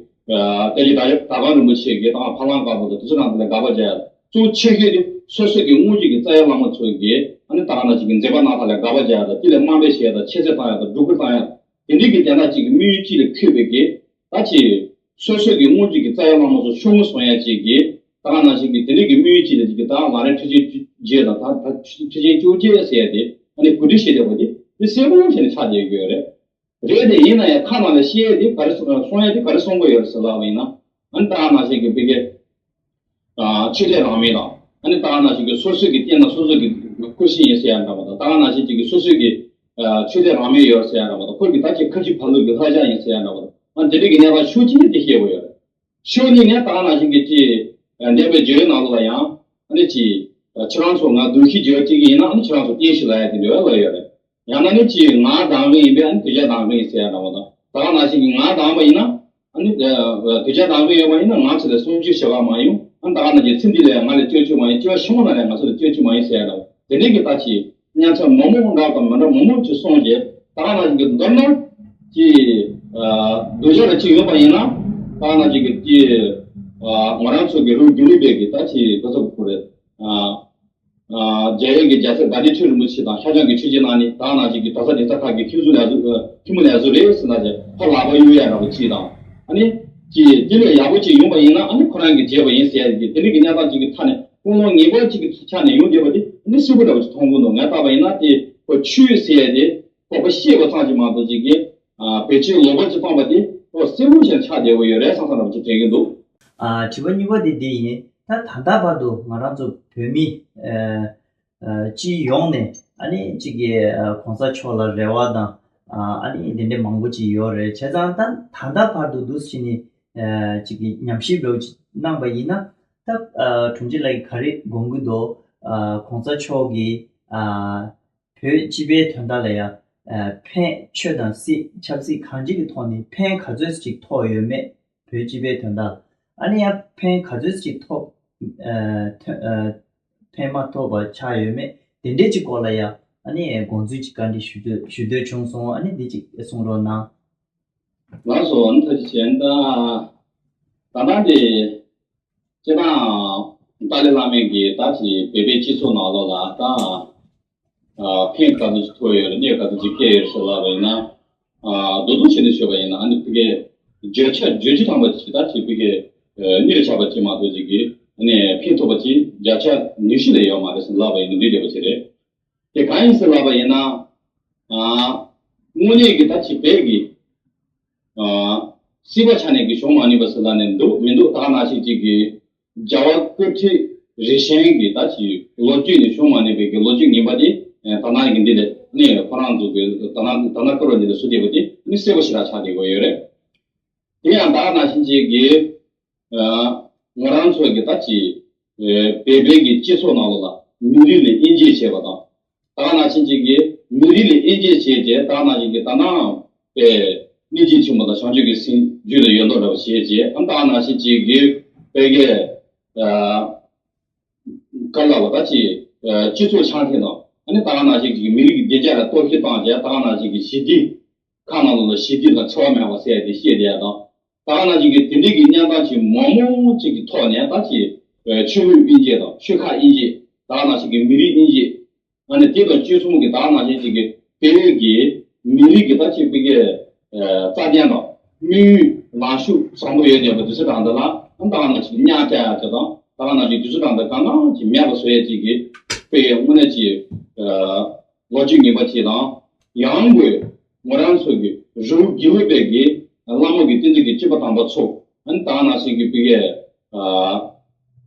སྟོད་ཀྱི་ཟླ་ཟླ་གམ་རིན་པོ་ཆེ་གི་ད་ཕ་གླང་དཀར་པོ་དང་དེ་ཚོ་དང་དེ་ལ་དགག་པ་རྒྱག་ཡ་དང་། གཙོ་ཆེ་ཤོས་དེ་སོ་སོ་གི་དངོས་གཞི་གི་རྩ་བའི་བླ་མ་ཚོ་གི་ཨ་ནི་ད་ག་ནང་བཞིན་གྱི་མཛད་པ་སྣ་ཚོགས་ལ་དགག་པ་རྒྱག་ཡ་དང་། དེ་ལ་དམའ་འབེབས་བྱེད་ཡ་དང་། ཁྱད་གསོད་བཏང་ཡ་དང་སྒྲོ་སྐུར་བཏང་ཡ་དང་། དེ་འདྲའི་གི་དེ་འདྲ་ཅིག་གི་དམིགས་ཡུལ་གཅིག་ལ་འཁོད་པའི་གི་ད་ཅི་སོ་སོ་གི་དངོས་གཞི་གི་རྩ་བའི་བླ་མ་ཚོ་ཤོར་ངོ་སོང་ཡ་ཅིག་གི་ད་ག་ནང་བཞིན་གྱི་དེ་འདྲའི་གི་དམིགས་ཡུལ་གཅིག་ལ་ཅིག་གི་ད་ལམ་རིམ་ཁྲི་ཆེན་བརྒྱད་དང་ད་ད་ཁྲི་ཆེན་བཅོ་བརྒྱད་ཟེར་ཡ་དེ་ཨ་ནི་གོ་སྒྲིག་བྱེད་བསྡད་པ་དེ་དེ་གསལ་པོ་བྱས་ནས་ཆགས་བསྡད་ཡོད་རེད། རེད་དེ་ཡིན་ན་ཡང་ཁ་ནང་ལ་བཤད་ཡ་དེ་ག་རེ་གསུང་གསུང་ཡ་དེ་ག་རེ་གསུང་གི་ཡོད་རེད་ཟེར་ལབ་པ་ཡིན་ན་ཨ་ནི་ད་ག་ནང་བཞིན་གྱི་བི་གའི་ཆོས་དད་རང་མོས་དང་། ཨ་ནི་ད་ག་ནང་བཞིན་གྱི་སོ་སོ་གི་བསྟན་ན་སོ་སོ་གི་སྐུ་ཤེས་ཡིན་ཟེར་ཡ་འདྲ་པོ་དང་། ད་ག་ནང་བཞིན་གྱི་སོ་སོ་གི་ཆོས་དད་རང་མོས་ཡོད་ཟེར་ཡ་འདྲ་པོ་དང་། ཁོ་གི་ད་ཅི་ཁ་ཆེ་ཕ་ལུགས་ཀྱི་ལྷ་ཞབས་ཡིན་ཟེར་ཡ་འདྲ་པོ་དང་། ཨ་དེ་འདྲ་གི་གནས་སྟངས་ཕྱོགས་གཅིག་ནས་དེ་བཤད་དགོས་ཡོད་རེད། ཕྱོགས་གཉིས་ནས་ད་ག་ནང་བཞིན་གྱི་ཅི་འདས་པའི་བརྗོད་ཡིག་ནང་ལོགས་ལ་ཡང་ཨ་ནི་ཅི་ཁྱེད་རང་ཚོ་ང་གདུང་ཤུགས་རྒྱག་ཅིག་ཡིན་ན་ཨ་ནི་ཁྱེད་རང་ཚོ་བསྟན་ཞིག་ལ་ཡ་དེ་འདྲ་བ་ལ་ཡོད་རེད། ཡང་ན་ནི་ཅི་ང་གདམ་གི་ཡིན་པས་ཨ་ནི་དོལ་རྒྱལ་གདམ་གི་ཡིན་ཟེར་ཡ་འདྲ་བོ་དང་། ད་ག་ནང་བཞིན་གྱི་ང་གདམ་པ་ཡིན་ན་ཨ་ནི་དོལ་རྒྱལ་གདམ་གི་ཡོད་པ་ཡིན་ན་ང་ཚོ་ལ་སྲུང་སྐྱོབ་བྱེད་པ་མ་ཡོང་། ཨ་ནི་ད་ག་ནང་བཞིན་ཚེ་འདི་ལ་ཡང་ང་ལ་སྐྱོབ་བཅུག་མ་ཡོང་། སྐྱོབ་ཤོང་ན་ལ་ང་ཚོ་ལ་སྐྱོབ་བཅུག་མ་ཡོང་ཟེར་ཡ་འདྲ་བོ་དེ་འདྲའི་གི་ད་ཅི་གཉན་ཚད་མང་མང་འདྲ་དང་མི་འདྲ་མང་མང་ཅིག་སོང་རྗེས་ད་ག་ནང་བཞིན་གྱི་མདོར་ན་ཅི་དོལ་རྒྱལ་ལ་ཅིག་ཡོང་པ་ཡིན་ན་ད་ག་ནང་བཞིན་གྱི་ཅི་ང་རང་ཚོ་གི་རུ་རྒྱུན་ལས་པའི་གི་ད་ཅི་ག་ཚོད་གོ་རེད། རྒྱ་ཡོན་གྱི་རྒྱལ་སྲས་དགའ་ལྡན་ཁྲི་རིན་པོ་ཆེ་དང་ཤར་བྱང་གི་ཆོས་རྗེ་རྣམ་གཉིས་ད་ག་ནང་བཞིན་གྱི་གྲྭ་ས་གདན་ས་ཁག་གི་ཁྱིམ་སོ་ལས་བཟོ་ཁྱིམ་མི་ལས་བཟོ་རེད་ཟེར་ན་ཅི་ཕར་ལག་པ་གཡུག་ཡ་འདྲ་བོ་ཅིག་དང་། ཨ་ནི་ཅི་དེ་ལས་ཡག་པོ་ཅིག་ཡོང་པ་ཡིན་ན་ཨ་ནི་ཁོ་རང་གིས་བྱས་པ་ཡིན་ཟེར་ཡ་གི་དེ་འདྲ་གི་གནས་སྟངས་ཅིག་གི་ཐ་ནས་ཀུན་སློང་ངན་པ་ཅིག་གི་ཆ་ནས་ཡོང་བསྡད་པ་དེ་ཨ་ནི་སྲིད་པ་འདྲ་བོ་ཅིག་མཐོང་གི་འདུག་ངས་བལྟས་པ་ཡིན་ན་དེ་ཁོ་ཆོས་ཟེར་ཡ་དེ། ཁོག་པ་ཤེས་པ་ཙམ་ཞིག་མ་གཏོགས་ཅིག་གིས་ཨ་བེད་སྤྱོད་ལོག་པ་ཅིག་བཏང་པ་དེ་ཁོ་གསལ་པོ་ཞིག་ཆགས་བསྡད་ཡོད་རེད་བསམ་བསམ་འདྲ་པོ་ཅིག་དྲན་གྱི་འདུག། ཨ་དྲི་བ་གཉིས་པ་དེ་འདི་ཡིན། ད་ད་ལྟ་བར་དུ་ང་རང་ཚོ་བོད་མི་ཨ་ཨ་སྤྱི་ཡོངས་ནས་ཨ་ནི་གཅིག་གིས་ཨ་གོང་ས་མཆོག་ལ་རེ་བ་དང་ཨ་ཨ་ནི་དེ་འདྲ་མང་པོ་ཅིག་ཡོད་རེད། བྱས་ཙང་ད་ད་ལྟ་བར་དུ་འདུག་སེ་བྱས་ནས་ཨ་གཅིག་གིས་ཉམས་ཞིབ་འདྲ་པོ་ཅིག་གནང་པ་ཡིན་ན། ད་ཨ་དྲུང་ཆེ་ལགས་ཀྱིས་ག་རེ་དགོངས་ཀྱི་འདུག། ཨ་གོང་ས་མཆོག་གིས་ཨ་བོད་སྤྱི་པའི་དོན་དག་ལ་ཡང་ཨ་ཕན། ཆོས་དང་སྲིད་ཆབ་སྲིད་གང་ཅིའི་ཐོག་ནས་ཕན་ག་ཚོད་ཅིག་ཐོགས་ཡོད་མེད། བོད་སྤྱི་པའི་དོན་དག་ལ་ཨ་ནི་ཡང་ཕན་ག་ཚོད་ཅིག་ཐོགས། ཨ་ཐོན་ཨ་ཕན་མ་ཐོགས་པ་ཆགས་ཡོད་མེད། དེ་འདྲའི་ཅིག་སྐོར་ལ་ཡང་ཨ་ནི་དགོངས་ཚུལ་ཅིག་བཀའ་འདྲི་ཞུ་འདོད་ཞུ་འདོད་བྱུང་སོང་། ཨ་ནི་འདི་ཅིག་གསུང་རོགས་གནང་། ལགས་སོ། ཨ་ནི་ཐུགས་རྗེ་ཆེ། ད་ད་ལྟ་འདི་སྤྱིར་བཏང་ཏཱ་ལའི་བླ་མས་ཀྱིས་ད་ཅིག་བོད་པའི་སྤྱི་ཚོགས་ནང་ལོགས་ལ་ད་ཨ་ཕན་ག་ཚོད་ཅིག་ཐོགས་ཡོད་རེད། གནོད་ག་ཚོད་ཅིག་བསྐྱལ་ཡོད་རེད་ཟེར་ལབ་པ་ཡིན་ན། ཨ་མདོར་བསྡུས་བྱས་ནས་ཞུས་པ་ཡིན་ན་ཨ་ནི་ཕ་གིའི་བརྗོད་བྱ་བརྗོད་བྱ་ཐམ་པ་ཅིག་ད་ཅིག་ཕ་གིའི་ཨ་གནོད་ཆགས་པ་ཅིག་མ་གཏོགས་ཅིག་གིས་ཨ་ནི་ཕན་ཐོགས་པ་ཅིག་བརྒྱ་ཆ་ཉི་ཤུ་ལས་ཡོད་མ་རེད་ཟེར་ལབ་པ་ཡིན་ན་འགྲིག་བསྡད་པ་ཅིག་རེད། དེ་གང་ཡིན་ཟེར་ལབ་པ་ཡིན་ན། ཨ་དངོས་གནས་ཀྱི་ད་ཅིག་བོད་ཀྱི་ཨ་སྲིད་པ་ཆ་ནས་ཀྱི་བྱུང་མ་ནུས་པ་ཟེར་ལབ་ནས་འདུག་མི་འདུག། ད་ག་ནང་བཞིན་ཅིག་གི་རྒྱལ་བ་སྐུ་ཕྲེང་རིམ་བྱོན་གྱི་ད་ཅིག་ལོ་རྒྱུས་ནས་བྱུང་མ་ནུས་པའི་གི་ལོ་རྒྱུས་ངན་པ་དེ་ད་ནང་གི་འདི་ལས་ནས་ཁོ་རང་ཚོ་གི་ད་ནང་ད་ནང་སྐོར་བ་འདི་ལ་སུ་བསྡད་པ་དེ་ནི་གསལ་པོ་ཞེ་དྲག་ཆགས་བསྡད་ཀྱི་ཡོད་རེད། དེ་ཡང་ད་ག་ནང་བཞིན་ཅིག་གི་ཨ་ང་རང་ཚོ་གི་ད་ཅིག་ཨ་བོད་པའི་གི་སྤྱི་ཚོགས་ནང་ལོགས་ལ་མི་རིགས་ལ་དབྱེ་འབྱེད་བྱས་པ་དང་། ད་ག་ནང་བཞིན་ཅིག་གི་མི་རིགས་ལ་དབྱེ་འབྱེད་བྱས་རྗེས་ད་ག་ནང་བཞིན་གི་ད་ནང་པའི་སྙིང་རྗེ་ཆེན་པོ་དང་བྱང་ཆུབ་ཀྱི་སེམས་རྒྱུད་ལ་ཡོད་མདོག་འདྲ་བ་བྱས་རྗེས་ཨ་ད་ག་ནང་བཞིན་ཅིག་གི་བོད་ཀྱི་ཨ་ག་ལ་བ་ད་ཅིག་ཨ་སྤྱི་ཚོགས་ཆགས་མཁན་དང་ཨ་ནི་ད་ག་ནང་བཞིན་ཅིག་གི་མི་རིགས་ཀྱི་བདེ་འཇགས་ལ་གཏོར་བཤིག་བཏང་རྗེས་ད་ག་ནང་བཞིན་གི་ཞི་བདེ་ཁག་ནང་ལོགས་ལ་ཞི་བདེ་དང་འཚེ་བ་མེད་པ་ཟེར་ཡ་དེ་བཤད་བསྡད་ཡ་དང་། ད་ག་ནང་བཞིན་གྱི་དེ་འདྲའི་གི་བརྙན་ཐུང་ཅིག་མང་མང་ཅིག་གི་ཐོག་ནས་ད་ཅིག་ཆོས་ལུགས་དབྱེ་འབྱེད་དང་ཆོལ་ཁ་དབྱེ་འབྱེད་ད་ག་ནང་བཞིན་གྱི་མི་རིགས་དབྱེ་འབྱེད་ཨ་ནི་དེ་དང་དཔྱོད་རྩོམ་གྱི་ད་ག་ནང་བཞིན་ཅིག་གི་བོད་ཀྱི་མི་རིགས་ཀྱི་ད་ཅིག་བོད་ཀྱི་རྩ་དོན་དང་དམིགས་ཡུལ་ལངས་ཕྱོགས་བཟང་པོ་ཡོད་བསྡད་པ་དུས་ཚོད་གྲངས་འདི་ལ་ཨ་ད་ག་ནང་བཞིན་གྱི་གཉའ་བཅག་ཡ་དེ་དང་ད་ག་ནང་བཞིན་དུས་ཚོད་གྲངས་འདི་གང་གང་ཅིག་མེད་པ་བཟོ་ཡ་ཅིག་གི་བོད་ཀྱི་དངོས་གནས་ཅིག་ལོ་རྒྱུས་ངན་པ་ཅིག་དང་ཡང་སྒོས། ང་རང་ཚོ་གི་རི་བོ་དགེ་ལུགས་པའི་གི་བླ་མ་གི་བསྟན་འཛིན་གྱི་སྤྱི་པ་དམ་པ་ཚོ་ཨ་ནི་ད་ག་ནང་བཞིན་གྱི་བི་གའི་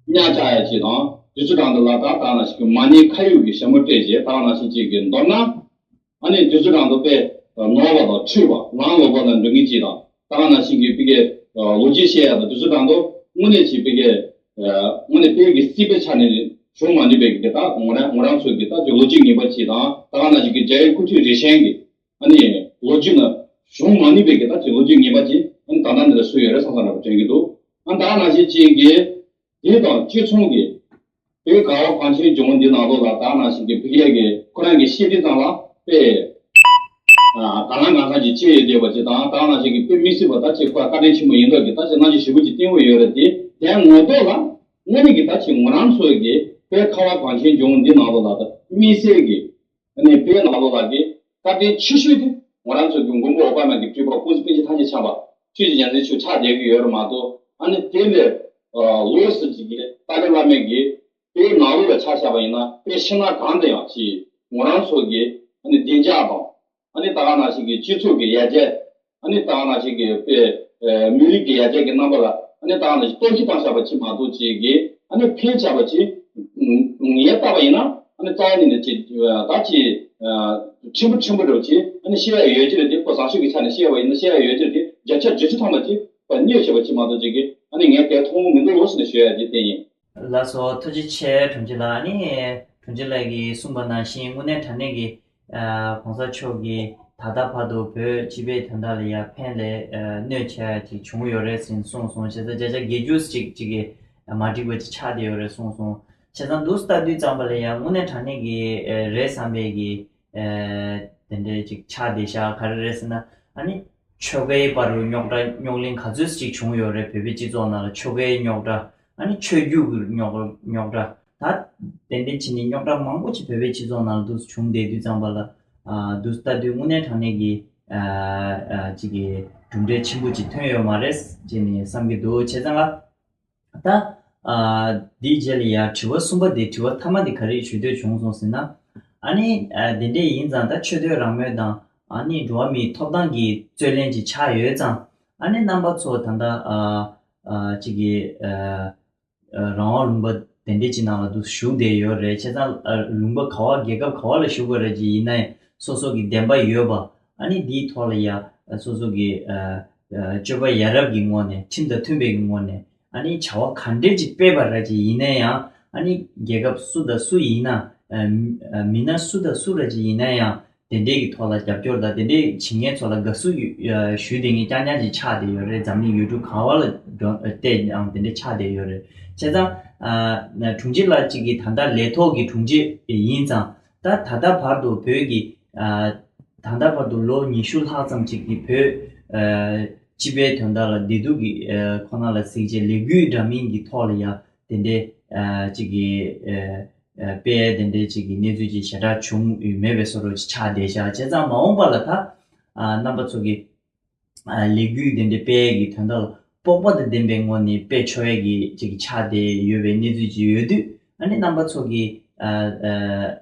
གཉའ་བཅག་ཡ་ཅིག་དང་དུས་ཚོད་གྲངས་འདི་ལ་ད་ད་ག་ནང་བཞིན་གྱི་མ་ཎི་ཁ་ཡོད་ཀྱི་ཞྭ་མོ་སྤྲད་བྱས་ད་ག་ནང་བཞིན་ཅིག་གི་མདོར་ན་ཨ་ནི་དུས་ཚོད་གྲངས་འདི་དཔེ་ནོར་བ་དང་འཁྲུལ་བ་ལམ་ལོག་པ་ལ་འགྲོ་མཁན་ཅིག་དང་ད་ག་ནང་བཞིན་གྱི་བི་གའི་ལོ་རྒྱུས་བཤད་ཡ་དང་དུས་ཚོད་གྲངས་འདི་དངོས་གནས་ཅིག་བི་གའི་དངོས་གནས་བོད་ཀྱི་སྲིད་པའི་ཆ་ནས་བྱུང་མ་ནུས་པའི་གི་ད་ང་རང་ང་རང་ཚོ་གི་ད་ཅིག་ལོ་རྒྱུས་ངན་པ་ཅིག་དང་ད་ག་ནང་བཞིན་གྱི་རྒྱལ་བའི་སྐུ་ཕྲེང་རིམ་བྱོན་གྱི་ཨ་ནི་ལོ་རྒྱུས་ནང་བྱུང་མ་ནུས་པའི་གི་ད་ཅིག་ལོ་རྒྱུས་ངན་པ་ཅིག་ཨ་ནི་ད་ལྟ་འདི་ལ་སུ་ཡོད་རེད་བསམ་བསམ་འདྲ་པོ་དྲན་གྱི་འདུག། ཨ་ད་ག་ནང་བཞིན་ཅིག་གི་དེ་དང་གཅིག་མཚུངས་ཀྱི་བོད་ག་བ་གངས་ཅན་ལྗོངས་འདི་ནང་ལོགས་ལ་ད་ག་ནང་བཞིན་གྱི་བོད་རྒྱལ་གྱི་ཁོ་རང་གི་བཤད་དུས་ཙམ་ལ་དཔེ་ཨ་གང་ལ་གང་འཚམ་ཅིག་བྱས་ཡོད་བསྡད་པ་ཅིག་དང་ད་ག་ནང་བཞིན་གྱི་དཔེ་མི་སྲིད་པ་ད་ཅིག་ཁོ་བཀའ་དྲིན་ཆེན་པོ་ཡིན་མདོག་གི་ད་ཅིག་རྣམ་འགྱུར་ཞེ་པོ་ཅིག་བསྟན་གྱི་ཡོད་རེད་དེ་དེ་ངོ་ཐོག་ལ་དངོས་གནས་ཀྱི་ད་ཅིག་ང་རང་ཚོའི་གི་བོད་ཁ་བ་གངས་ཅན་ལྗོངས་འདི་ནང་ལོགས་ལ་ད་དམིགས་བསལ་གྱི་ཨ་ནི་བོད་ནང་ལོགས་ལ་གི་བཀའ་དྲིན་ཆེ་ཤོས་དེ་ང་རང་ཚོ་གི་མགོན་པོ་འོད་དཔག་མེད་ཀྱི་སྤྲུལ་པ་ཀུན་གཟིགས་པཎ་ཆེན་ཐམས་ཅད་ཁྱབ་པ་ཆོས་ཀྱི་རྒྱལ་མཚན་མཆོག་ཆགས་བསྡད་ཀྱི་ཡོད་རེད་མ་གཏོགས་ཨ་ནི་དེ་ལས་ལོགས་སུ་ཅིག་གི་ཏཱ་ལའི་བླ་མས་གི་བོད་ནང་ལོགས་ལ་ཆ་བཞག་པ་ཡིན་ན་བོད་ཕྱི་ནང་གང་དུ་ཡང་ཅིག་ང་རང་ཚོ་གི་ཨ་ནི་བདེ་འཇགས་དང་ཨ་ནི་ད་ག་ནང་བཞིན་གི་སྤྱི་ཚོགས་ཀྱི་ཡར་རྒྱས། ཨ་ནི་ད་ག་ནང་བཞིན་གྱི་དཔེ་ཨ་མི་རིགས་ཀྱི་ཡར་རྒྱས་ཀྱི་རྣམ་པ་ལ་ཨ་ནི་ད་ག་ནང་བཞིན་གཏོར་བཤིག་བཏང་བཞག་པ་ཅིག་མ་གཏོགས་ཅིག་གི་ཨ་ནི་ཕན་ཆེ་བ་ཅིག་ངས་བལྟས་པ་ཡིན་ན་ཨ་ནི་རྩ་བ་ནས་ནས་ཅིག་ད་ཅིག་ཕྲན་བུ་ཕྲན་བུ་འདྲ་བོ་ཅིག་ཨ་ནི་བཤད་ཡ་ཡོད་ཀྱི་རེད་དེ་ཁོ་བཟང་སྤྱོད་ཀྱི་ཆ་ནས་བཤད་པ་ཡིན་ན་བཤད་ཡ་ཡོད་ཀྱི་རེད་དེ་བརྒྱ་ཆ་བརྒྱད་ཅུ་ཐམ་པ་ཅིག་ཁོ་གནོད་ཆེ་བ་ཅིག་མ་གཏོགས་ཅིག་གི་ཨ་ནི་ངས་དེ་མཐོང་གི་མི་འདུག་ལོ་ཟེར་ནས་ཞུ་ཡ་དེ་བསྟན་ཡིན། ལགས་སོ། ཐུགས་རྗེ་ཆེ་དྲུང་ཆེ་ལགས། ཨ་ནི་དྲུང་ཆེ་ལགས་ཀྱིས་གསུངས་པ་ནང་བཞིན་དངོས་གནས་དྲང་གནས་ཀྱི་ཨ་གོང་ས་མཆོག་གིས་ད་ལྟ་བར་དུ་བོད་སྤྱི་པའི་དོན་དག་ལ་ཡ་ཕན་ལས་ཨ་གནོད་ཆེ་ཡ་ཅིག་བྱུང་ཡོད་རེད་ཟེར་གསུངས་སོང་། བྱས་ཙང་བརྒྱ་ཆ་བརྒྱད་ཅུ་ཅིག་ཅིག་གི་མ་འགྲིག་པ་ཅིག་ཆགས་བསྡད་ཡོད་རེད་གསུངས་སོང་། བྱས་ཙང་འདུག་ལྟ་དུས་ཙམ་པ་ལ་ཡ་དངོས་གནས་དྲང་གནས་ཀྱི་ཨ་རེད་བསམ་པའི་གི་ཨ་དེ་འདྲའི་ཅིག་ཆགས་བསྡད་ཤག། ག་རེ་རེད་ཟེར་ན་ཨ་ནི་ཆོལ་ཁའི་བར་དུ་རྙོག་དྲ་རྙོག་གླེང་ག་ཚོད་ཅིག་བྱུང་ཡོད་རེད། བོད་པའི་སྤྱི་ཚོགས་ནང་ལ་ཆོལ་ཁའི་རྙོག་དྲ། ཨ་ནི་ཆོས་བརྒྱུད་ཀྱི་རྙོག་རྙོག་དྲ། ད་དེ་འདྲ་བྱས་ནས་རྙོག་དྲ་མང་པོ་ཅིག་བོད་པའི་སྤྱི་ཚོགས་ནང་ལ་འདུག་བྱུང་བསྡད་དུས་ཙམ་པ་ལ་ཨ་འདུག་ལྟ་དུས་དངོས་གནས་དྲང་གནས་ཀྱི་ཨ་ཨ་ཅིག་གི་གྲུབ་འབྲས་ཆེན་པོ་ཅིག་ཐོན་ཡོད་མ་རེད་ཅེས་ནས་བསམ་གྱི་འདུག། བྱས་ཙང་ལ་ད་ཨ་འདིའི་རྗེས་ལ་ཡ་དྲི་བ་གསུམ་པ་དེ་དྲི་བ་མཐའ་མ་དེ་ག་རེ་ཞུ་འདོད་བྱུང་སོང་ཟེར་ན། ཨ་ནི་ཨ་དེ་འདྲས་ཡིན་ཙང་ད་ཆོས་དད་རང་མོས་དང་ ཨ་ནི་འགྲོ་བ་མིའི་ཐོབ་ཐང་གི་རྩོད་ལེན་ཅིག་ཆགས་ཡོད་ཙང་། ཨ་ནི་རྣམ་པ་ཚོ་ད་ལྟ་ཨ་ཨ་ཅིག་གི་ཨ་ཨ་རང་དབང་ལུང་པ་དེ་འདྲས་ཅིག་ནང་ལ་འདུག་བཞུགས་བསྡད་ཡོད་རེད། བྱས་ཙང་ཨ་ལུང་པ་ག་བ་རྒྱལ་ཁབ་ག་བ་ལ་བཞུགས་པ་རེད་ཅིག་ཡིན་ན་ཡང་སོ་སོ་གི་བདེན་པ་ཡོད་པ། ཨ་ནི་འདིའི་ཐོག་ལ་ཡ་སོ་སོ་གི་ཨ་ཨ་སྤྱོད་པ་ཡ་རབས་ཀྱི་ངོས་ནས་ཁྲིམས་དང་མཐུན་པའི་ངོས་ནས། ཨ་ནི་བྱ་བ་ག་འདྲས་ཅིག་སྤེལ་བ་ར་ཅིག་ཡིན་ན་ཡང་། ཨ་ནི་རྒྱལ་ཁབ་སུ་དང་སུ་ཡིན་ན། ཨ་མི་སྣ་སུ་དང་སུ་ར་ཅིག་ཡིན་ན་ཡང་དེ་འདྲས་ཀྱི་ཐོག་ལ་རྒྱབ་སྐྱོར་དང་དེ་འདྲས་བྱེད་མཁན་ཚོ་ལ་དགའ་བསུ་ཞུ་བསྡད་མཁན་རྐྱང་རྐྱང་ཅིག་ཆགས་བསྡད་ཡོད་རེད། འཛམ་གླིང་ཡུལ་གྲུ་གང་བ་ལ་འགྲོ་བལྟས་ཀྱང་དེ་འདྲས་ཆགས་བསྡད་ཡོད་རེད། བྱས་ཙང་ཨ་དྲུང་ཆེ་ལགས་ཅིག་གིས་ད་ལྟ་ལས་ཐོག་གི་དྲུང་ཆེ་ཡིན་ཙང་། ད་ད་ལྟ་བར་དུ་བོད་ཀྱི་ཨ་ད་ལྟ་བར་དུ་ལོ་ཉི་ཤུ་ལྷག་ཙམ་ཅིག་གི་བོད་ཨ་སྤྱི་པའི་དོན་དག་ལ་བདེ་སྡུག་གི་ཨ་ཁོ་ན་ལ་གཟིགས་བྱས་ལས་འགུལ་འདྲ་མིན་གྱི་ཐོག་ལ་ཡ་དེ་འདྲའི་ཨ་ཅིག་གི་ཨ་ཨ་སྤེལ་དེ་འདྲའི་ཅིག་གི་གནས་ཚུལ་ཅིག་ཞེ་དྲག་བྱུང་མེད་པའི་བཟོ་འདྲ་ཅིག་ཆགས་བསྡད་ཤག་བྱས་ཙང་མ་འོངས་པ་ལ་ད་ཨ་རྣམ་པ་ཚོ་གི་ཨ་ལས་འགུལ་དེ་འདྲའི་སྤེལ་གྱི་དོན་དག་ལ་སྤོབས་པ་དང་ལྡན་པའི་ངོས་ནས་སྤེལ་ཆོག་ཡས་ཀྱི་ཅིག་ཆགས་བསྡད་ཡོད་པའི་གནས་ཚུལ་ཅིག་ཡོད་དུས། ཨ་ནི་རྣམ་པ་ཚོ་གི་ཨ་ཨ་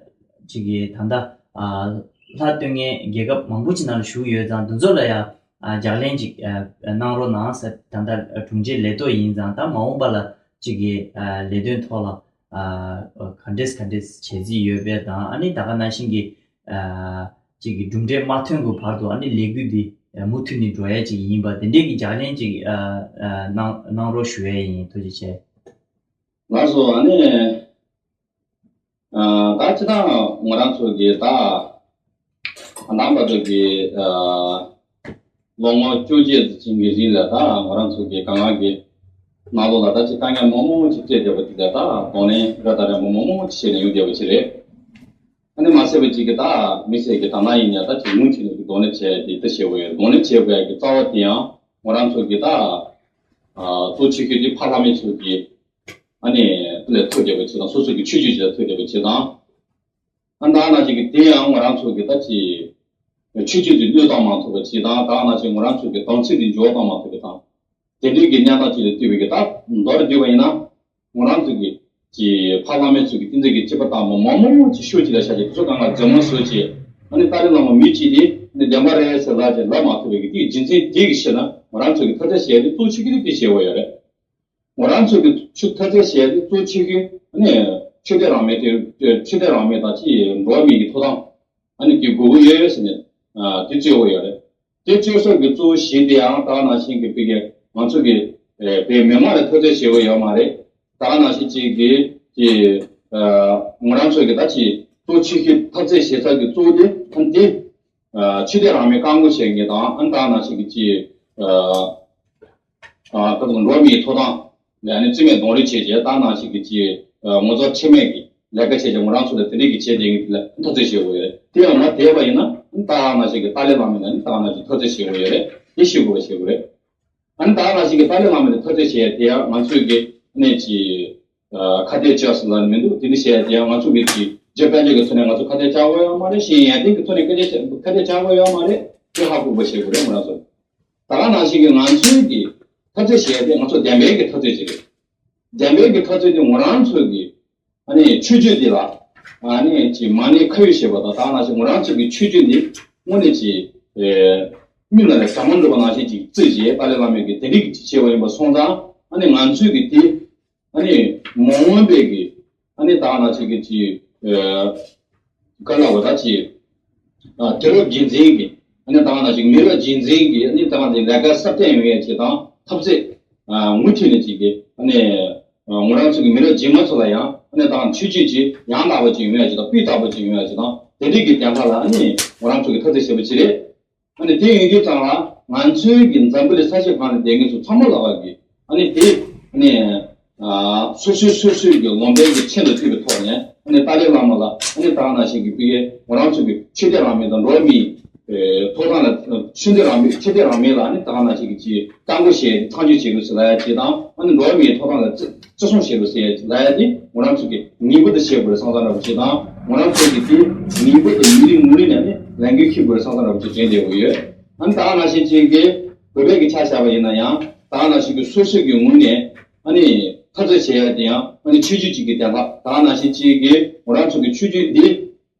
ཅིག་གི་ད་ལྟ་ཨ་ལྷ་སྟོན་མཁན་རྒྱལ་ཁབ་མང་པོ་ཅིག་ནང་ལ་བཞུགས་ཡོད་ཙང་། འདི་ཚོ་ལ་ཡང་ཨ་ལྗགས་ལན་ཅིག་ཨ་གནང་རོགས་གནང་ཟེར། ད་ལྟ་དྲུང་ཆེ་ལས་ཐོག་ཡིན་ཙང་། ད་མ་འོངས་པ་ལ་ཅིག་གི་ཨ་ལས་དོན་ཐོག་ལ་ཨ་ག་འདྲས་ག་འདྲས་བྱེད་རྩིས་ཡོད་པས་དང་། ཨ་ནི་ད་ག་ནང་བཞིན་གྱི་ཨ་ཅིག་གི་གྲུབ་འབྲས་མ་ཐོན་གྱི་བར་དུ་ཨ་ནི་ལས་འགུལ་འདི་མུ་མཐུད་ནས་འགྲོ་ཡ་ཅིག་ཡིན་པ་དེ་འདྲས་ཀྱི་ལྗགས་ལན་ཅིག་ཨ་ཨ་གནང་གནང་རོགས་ཞུ་ཡ་ཡིན། ཐུགས་རྗེ་ཆེ། ལགས་སོ། ཨ་ནི་ཨ་ད་སྤྱིར་བཏང་ང་རང་ཚོ་གི་ད་ད་ལྟ་བར་དུ་གི་ཨ་ལོ་ངོ་བཅོ་བརྒྱད་ཙམ་གྱི་རིང་ལ་ད་ང་རང་ཚོ་གི་གང་ག་གི་ནང་ལོགས་ལ་ད་ཅིག་དཀའ་ངལ་མང་པོ་ཅིག་སྤྲད་བསྡད་པ་དེ་ལ་ད་གདོང་ལེན་ར་ད་རན་པོ་མང་པོ་ཅིག་བྱས་ནས་ཡོང་བསྡད་པ་ཅིག་རེད། ཨ་ནི་མ་ཚད་པ་ཅིག་གི་ད་མི་སེར་གི་ད་ནང་ཡིན་ཡང་ད་ཅིག་མུ་མཐུད་ནས་གདོང་ལེན་བྱས་ཏེ་ད་བྱེད་དགོས་ཡོད། གདོང་ལེན་བྱེད་དགོས་ཡ་གི་རྩ་བ་དེ་ཡང་ང་རང་ཚོ་གི་ད་ཨ་གཙོ་ཆེ་ཤོས་དེ་ཕ་བླ་མའི་ཚོ་གི་ཨ་ནི་ལས་ཐོག་བསྡད་པ་ཅིག་དང་། སོ་སོ་གི་ཆོས་བརྒྱུད་ཅིག་ལ་ཐོག་བསྡད་པ་ཅིག་དང་། ཨ་ད་ནང་བཞིན་གྱི་དེ་ཡང་ང་རང་ཚོ་གི་ད་ཅིག་ཆོས་བརྒྱུད་དེ་བློས་གཏོང་མ་ཐུབ་པ་ཅིག་དང་། ད་ནང་བཞིན་ང་རང་ཚོ་གི་དམ་ཚིག་དེ་འཇོག་གཏོང་མ་ཐུབ་པ་དང་། དེ་འདྲའི་གི་གནས་སྟངས་ཅིག་ལ་ལྟོས་པའི་གི་ད་མདོར་བསྡུས་པ་ཡིན་ན། ང་རང་ཚོ་གི་ཅིག་ཕ་བླ་མའི་ཚོ་གི་བསྟན་འཛིན་གྱི་སྤྱི་པ་དང་པོ་མང་པོ་ཅིག་ཤོད་ཅིག་ལ་བཞག་ཅིག་དེ་ཚོ་གང་ག་རྫུན་མ་བཟོ་ཅིག་ཨ་ནི་ཏཱ་ལའི་བླ་མ་མི་གཅིག་དེ་ཨ་ནི་བདེན་པ་རེད་ཟེར་ལབ་ཅིག་ལབ་མ་ཐུབ་པའི་གི་དེའི་རྒྱུ་མཚན་དེ་གི་ཕྱིར་ན། ང་རང་ཚོ་གི་ཐབས་ཤེས་བྱས་ཏེ་གཙོ་ཆེ་གི་དེ་བྱེད་དགོས་ཡོད་རེད། ང་རང་ཚོ་གི་ཆོས་ཐབས་ཤེས་བྱས་ཏེ་གཙོ་ཆེ་གི་ཨ་ནི་ཆོས་དད་རང་མོས་དེ། ཆོས་དད་རང་མོས་དང་ཅིག་འགྲོ་བ་མིའི་གི་ཐོབ་ཐང་ཨ་ནི་དེ་དགོས་ཀྱི་ཡོད་ཟེར་ནས་ཨ་དེ་རྩོད་དགོས་ཡོད་རེད། དེ་རྩོད་ས་གི་གཙོ་བོ་གཞི་དེ་ཡང་ད་ག་ནང་བཞིན་གི་བི་གེ་ང་ཚོ་གི་ཨེ་བོད་མི་མང་ལ་ཐུབ་ཚོད་བྱེད་དགོས་ཡོད་མ་རེད། ད་ག་ནང་བཞིན་ཅིག་གི་ཅིག་ཨ་ང་རང་ཚོ་གི་ད་ཅིག་གཙོ་ཆེ་ཤོས་ཐུབ་ཚོད་བྱེད་ས་གི་གཙོ་བོ་དེ་ཨ་དེ་ཨ་ཆོས་དད་རང་མོས་བཀག་འགོག་བྱེད་མཁན་དང་། ཨ་ད་ག་ནང་བཞིན་གི་ཅིག་ཨ་ཨ་ད་དུང་འགྲོ་བ་མིའི་ཐོབ་ཐང་ལ་ཨ་ནི་རྩིས་མེད་གདོང་ལེན་བྱེད་བྱེད། ད་ག་ནང་བཞིན་གི་ཅིག་ཨ་ངོ་ཚབ་ཁྲེལ་མེད་ཀྱི་ལས་ཀ་བྱས་ཀྱང་ང་རང་ཚོ་ལ་དེ་འདྲས་ཀྱི་བྱས་དེ་ལ་ཐག་གཅོད་བྱེད་དགོས་ཡོད་རེད། དེ་ཡང་མ་བསྡད་པ་ཡིན་ན་ད་ག་ནང་བཞིན་གྱི་ཏཱ་ལའི་བླ་མ་ལ་ནི་ད་ག་ནང་བཞིན་ཐག་གཅོད་བྱེད་དགོས་ཡོད་རེད། དེ་ཤེས་དགོས་པ་ཤེས་དགོས་རེད། ཨ་ནི་ད་ག་ནང་བཞིན་གྱི་ཏཱ་ལའི་བླ་མ་ལ་ཐག་གཅོད་བྱས་དེ་ཡང་ང་ཚོས་ཀྱི་ནས་ཀྱི་ཁ་གཏད་བཅག་ཟིན་ལ་ནི་མི་འདུག་དེ་འདྲ་བྱས་དེ་ཡང་ང་ཚོ་གི་ཀྱི་རྒྱུ་དཔལ་འབྱོར་གྱི་ཐོག་ནས་ང་ཚོ་ཁ་གཏད་བཅག་དགོས་ཡོད་མ་རེད། ཤེས་ཡོན་ཡོན་ཏན་གྱི་ཐོག་ནས་ཁ་གཏད་ཁ་གཏད་བཅག་དགོས་ཡོད་མ་རེད། དེ་ཧ་གོ་པ་ཤེས་དགོས་རེད། ང་རང་ཚོ་ད་ག་ནང་བཞིན་གྱི་ང་ཚོའི་གི་ཐག་གཅོད་བྱས་དེ་ང་ཚོ་བདེན་པའི་གི་ཐག་གཅོད་ཅིག་རེད། བདེན་པའི་གི་ཐག་གཅོད་དེ་ང་རང་ཚོ་གི་ཨ་ནི་ཆོས་བརྒྱུད་འདི་ལ་ཨ་ནི་ཅིག་མ་ཎི་ཁ་ཡོད་ཞེས་པ་དང་། ད་ག་ནང་བཞིན་ང་རང་ཚོ་གི་ཆོས་བརྒྱུད་འདི་དངོས་གནས་ཅིག་ཨེ་མི་ལ་ལས་ཟ་མ་འགྲོ་བ་ནང་བཞིན་ཅིག་བརྩིས་བྱས་ཏཱ་ལའི་བླ་མའི་གི་དེ་འདྲའི་གི་ཅིག་བྱས་པ་ཡིན་པ་སོང་ཙང་། ཨ་ནི་ང་ཚོས་གི་དེ་ཨ་ནི་མ་འོངས་པའི་གི་ཨ་ནི་ད་ག་ནང་བཞིན་གི་ཅིག་ཨེ་ག་ལ་བ་ད་ཅིག་ཨ་དུས་རབས་རྒྱུན་འཛིན་གི་ཨ་ནི་ད་ག་ནང་བཞིན་མི་རབས་རྒྱུན་འཛིན་གི་ཨ་ནི་ད་ག་ནང་བཞིན་ལས་ཀ་སྲ་བརྟན་ཡོང་ཡས་ཅིག་དང་། ཐབས་ཚད་ཨ་མུ་མཐུད་ནས་ཅིག་གི་ཨ་ནི་ང་རང་ཚོ་གི་མི་རབས་རྗེས་མ་ཚོ་ལ་ཡང་ཨ་ནི་ད་ཆོས་བརྒྱུད་ཅིག་ཡང་དག་པ་ཅིག་ཡོང་ཡ་ཅིག་དང་། སྤུས་དག་པ་ཅིག་ཡོང་ཡ་ཅིག་དང་། དེ་འདྲའི་གི་གྱང་ཁ་ལ་ཨ་ནི་ང་རང་ཚོ་གི་ཐབས་ཚད་བྱེད་པ་ཅིག་རེད། ཨ་ནི་དེ་ཡོང་དུས་ཙང་ལ་ང་ཚོའི་གི་འཛམ་བུ་གླིང་ས་ཕྱོགས་གང་ལ་བསྡད་མཁན་ཚོ་ཚང་མ་ལ་བ་གི་ཨ་ནི་དེ་ཨ་ནི་ཨ་སོ་སོའི་སོ་སོའི་གི་ལུང་པའི་གི་ཁྱད་དུ་འཕགས་པའི་ཐོག་ནས་ཨ་ནི་ཏཱ་ལའི་བླ་མ་ལ་ཨ་ནི་ད་ག་ནང་བཞིན་གི་བི་གེ་ང་རང་ཚོ་གི་ཆོས་དད་རང་མོས་དང་འགྲོ་བ་མིའི་ཐོབ་ཐང་ལ་ཆོས་དད་རང་མོས་ཆོས་དད་རང་མོས་ལ་ནི་ད་ག་ནང་བཞིན་གྱི་ཅིག་བཀག་འགོག་བྱས་ཐག་གཅོད་བྱེད་དགོས་ཟེར་ལབ་ཡ་ཅིག་དང་། ཨ་ནི་འགྲོ་བ་མིའི་ཐོབ་ཐང་ལ་བརྩི་བརྩི་སྲུང་བྱེད་དགོས་ཟེར་ཡ་ཅིག་ལབ་ཡ་དེ་ང་རང་ཚོ་གི་ངེས་པར་དུ་བྱེད་དགོས་རེད་བསམ་བསམ་འདྲ་པོ་ཅིག་དང་། ང་རང་ཚོ་གི་དེ་ངེས་པར་དུ་མི་རེ་ངོས་ནས་ནི་ལས་འགུལ་འཁྱེར་དགོས་རེད་བསམ་བསམ་འདྲ་པོ་ཅིག་དྲན་བསྡད་ཡོད། ཨ་ནི་ད་ག་ནང་བཞིན་ཅིག་གི་བོད་པའི་གི་ཆ་བཞག་པ་ཡིན་ན་ཡང་ད་ག་ནང་བཞིན་གྱི་སོ་སོ་གི་ངོས་ནས་ཨ་ནི་འཐབ་རྩོད་བྱེད་ཡ་དེ་ཡང་ཨ་ནི་ཆོས་བརྒྱུད་ཅིག་གི་བདེན་པ། ད་ག་ནང་བཞིན་ཅིག་གི་ང་རང་ཚོ་གི་ཆོས་བརྒྱུད་འདི།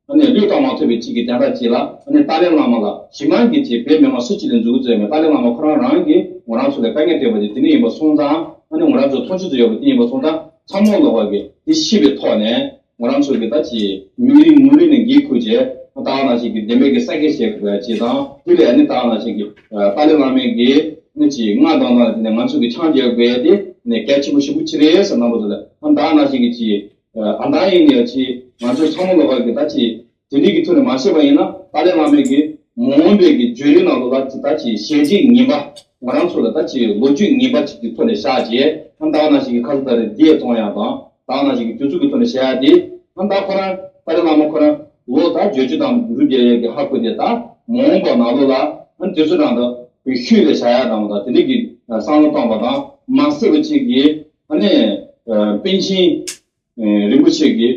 ཨ་ནི་བློས་གཏོང་མ་ཐུབ་པའི་ཅིག་གི་དོན་དག་ཅིག་ལ། ཨ་ནི་ཏཱ་ལའི་བླ་མ་ལ་གཞི་མ་གི་ཅིག་བོད་མི་མང་སུ་གཅིག་ལ་མཛུབ་གུ་བཙུགས་མེད། ཏཱ་ལའི་བླ་མ་ཁོ་རང་རང་གིས་ང་རང་ཚོ་ལ་དཀའ་ངལ་སྤྲད་པ་དེ་དེ་ནས་ཡིན་པ་སོང་ཙང་། ཨ་ནི་ང་རང་ཚོ་མཐོང་ཆོས་ཚོ་ཡོད་པ་དེ་ཡིན་པ་སོང་ཙང་། ཚང་མ་ལོག་པ་གི་དེ་ཤེས་པའི་ཐོག་ནས་ང་རང་ཚོ་གི་ད་ཅིག་མི་རེ་ངོ་རེ་ནས་འགན་ཁུར་བྱས། ད་ག་ནང་བཞིན་གི་བདེན་པའི་གི་གསལ་བཤད་བྱེད་དགོས་ཅིག་དང་། དེ་ལས་ཨ་ནི་ད་ག་ནང་བཞིན་གི་ཏཱ་ལའི་བླ་མའི་གི་ནི་ཅིག་མངའ་གདང་དང་དེ་ནས་ང་ཚོ་གི་ཆང་རྒྱག་དགོས་དེ་ནས་གལ་ཆེན་པོ་ཞེ་པོ་ཅིག་རེད་ཟེར་གནང་བ་ཚོ་ལ། ཨ་ནི་ད་ག་ནང་བཞིན་གི་ཅིག་ཨ་ད་ཡིན་ནས་ཅིག་ང་ཚོ་ཚང་མ་ལོག་པ་གི་ད་ཅིག་དེ་འདྲའི་གི་ཐོག་ནས་མ་བཤད་པ་ཡིན་ན། ཏཱ་ལའི་བླ་མའི་གི་མ་འོངས་པའི་གི་བརྗོད་རིམ་ནང་ལོགས་ལ་ད་ཅིག་ཞལ་འདེབས་ངན་པ། ང་རང་ཚོ་ལ་ད་ཅིག་ལོ་རྒྱུས་ངན་པ་ཅིག་གི་ཐོག་ནས་བཞག་རྗེས། ཨ་ནི་ད་ག་ནང་བཞིན་གི་ཁ་སང་ད་རེས་འདས་སོང་ཡག་དང་། ད་ག་ནང་བཞིན་གི་དུས་ཚོད་ཀྱི་ཐོག་ནས་བཞག་ཡག་དེ། ཨ་ནི་ད་ཁོ་རང་ཏཱ་ལའི་བླ་མ་ཁོ་རང་ལོ་ད་བརྒྱད་ཅུ་དང་དྲུག་བརྒལ་ཡག་གི་ཧ་གོ་དེ། ད་མ་འོངས་པ་ནང་ལོགས་ལ་ཨ་ནི་དུས་ཚོད་རང་ད་བོད་ཤུལ་ལ་བཞག་ཡག་དང་། ད་དེ་འདྲའི་གི་བསམ་བློ་བཏང་པ་དང་། མ་བསད་པ་ཅིག་གི་ཨ་ནི་པཎ་ཆེན་རིན་པོ་ཆེ་གི་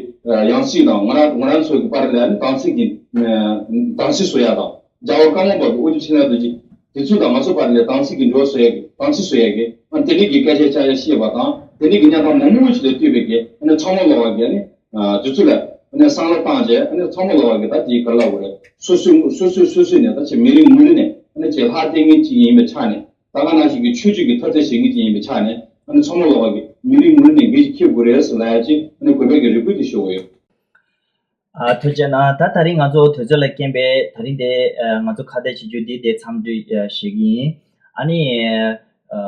ཡང་སྲིད་དང་། ང་རང་ང་རང་ཚོའི་གི་བར་ལ་ནི་དམ་ཚིག་གི་དམ་ཚིག་བཟོ་ཡག་དང་། རྒྱལ་བ་ཀརྨ་པ་གི་དབུ་ཁྲིད་འཕྲིན་ལས་རྡོ་རྗེ་དེ་ཚོ་དང་ང་ཚོ་བར་ལ་དམ་ཚིག་གི་འབྲེལ་བ་བཟོ་ཡག་གི། དམ་ཚིག་བཟོ་ཡག་གི། ཨ་དེ་འདྲའི་གི་སྐད་ཆ་བཤད་ཡག་བཤད་པ་དང་། དེ་འདྲའི་གི་གནས་སྟངས་མང་པོ་ཞིག་ལ་ལྟོས་པའི་གི་ཨ་ནི་ཚང་མ་ལོག་པ་གི་ཨ་ནི་དུས་ཚོད་ལ་ཨ་ནི་བསམ་བློ་བཏང་རྗེས། ཨ་ནི་ཚང་མ་ལོག་པ་གི་ད་དེའི་ག་རེ་ལབ་དགོས་རེད། སོ་སོའི་སོ་སོའི་སོ་སོའི་ནས་ད་ཅིག་མི་རེ་ངོ་རེ་ནས་ཨ་ནི་ཅིག་ལྷ་བསྟེན་མཁན་ཅིག་ཡིན་པའི་ཆ་ནས། ད་ག་ནང་བཞིན་གྱི་ཆོས་བརྒྱུད་ཀྱི་ཐབས་རྩལ་ཤེས་མཁན་ཅིག་ཡིན་པའི་ཆ་ནས། ཨ་ནི་ཚང་མ་ལོག་པ་གི་མི་རེ་ངོ་རེ་ནས་འགན་ཞིག་འཁྱེར་དགོས་རེད་ཟེར་ལབ་ཡག་ཅིག་ཨ་ནི་དགོས་པའི་གི་རེ་སྐུལ་དེ་ཞུ་དགོས་ཡོད། ཨ་ཐུགས་རྗེ་གནང་། ད་ད་རིང་ང་ཚོ་དུས་ཚོད་ལ་རྐྱེན་པས་ད་རིང་དེ་ཨ་ང་ཚོ་ཁ་བརྡ་བྱེད་རྒྱུ་འདི་དེ་མཚམས་འདྲི་ཨ་བྱེད་ཀྱི་ཡིན། ཨ་ནི་ཨ་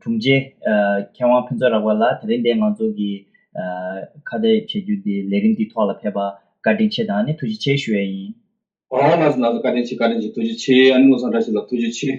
དྲུང་ཆེ་ཨ་མཁས་དབང་ཕུན་ཚོགས་རག་པ་ལགས། ད་རིང་དེ་ང་ཚོ་གི་ཨ་ཁ་བརྡ་བྱེད་རྒྱུ་འདི་ལས་རིམ་འདིའི་ཐོག་ལ་ཕེབས་པ་བཀའ་དྲིན་ཆེ་དང་ཨ་ནི་ཐུགས་རྗེ་ཆེ་ཞུ་ཡག་ཡིན། ཨོ་ལགས་སོ་ལགས་སོ། བཀའ་དྲིན་ཆེ། བཀའ་དྲིན་ཆེ། ཐུགས་རྗེ་ཆེ། ཨ་ནི་བློ་བཟང་བཀྲ་ཤིས་ལགས་ཐུགས་རྗེ་ཆེ།